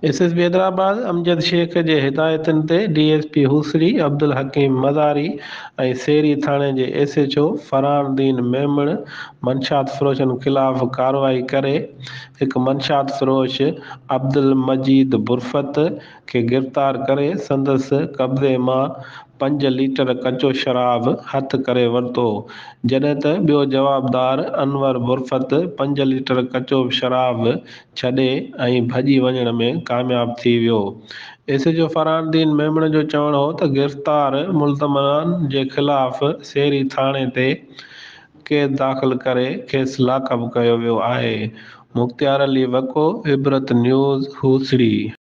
S S P Hyderabad Amjad Shaikh جي هدايتن تي D S P Hosri Abdul Hakeem Mazari ۽ Sehri ٿاڻي جي S H O Farhan Uddin Memon منشيات فروشن خلاف ڪارروائي ڪري هڪ منشيات فروش عبدالمجيد برفت کي گرفتار ڪري سندس قبضي مان پنج ليٽر ڪچو شراب هٿ ڪري ورتو، جڏهن ته ٻيو جوابدار انور برفت پنج ليٽر ڪچو شراب ڇڏي ۽ ڀڄي وڃڻ ۾ ڪامياب ٿي ويو. S H O Farhan Uddin Memon جو چوڻ هو ته گرفتار ملزمان جي خلاف سيري ٿاڻي تي ڪيس داخل ڪري کيس لاڪ اپ ڪيو ويو آهي. مختيار علي وڪو، عبرت نيوز، هوسڙي.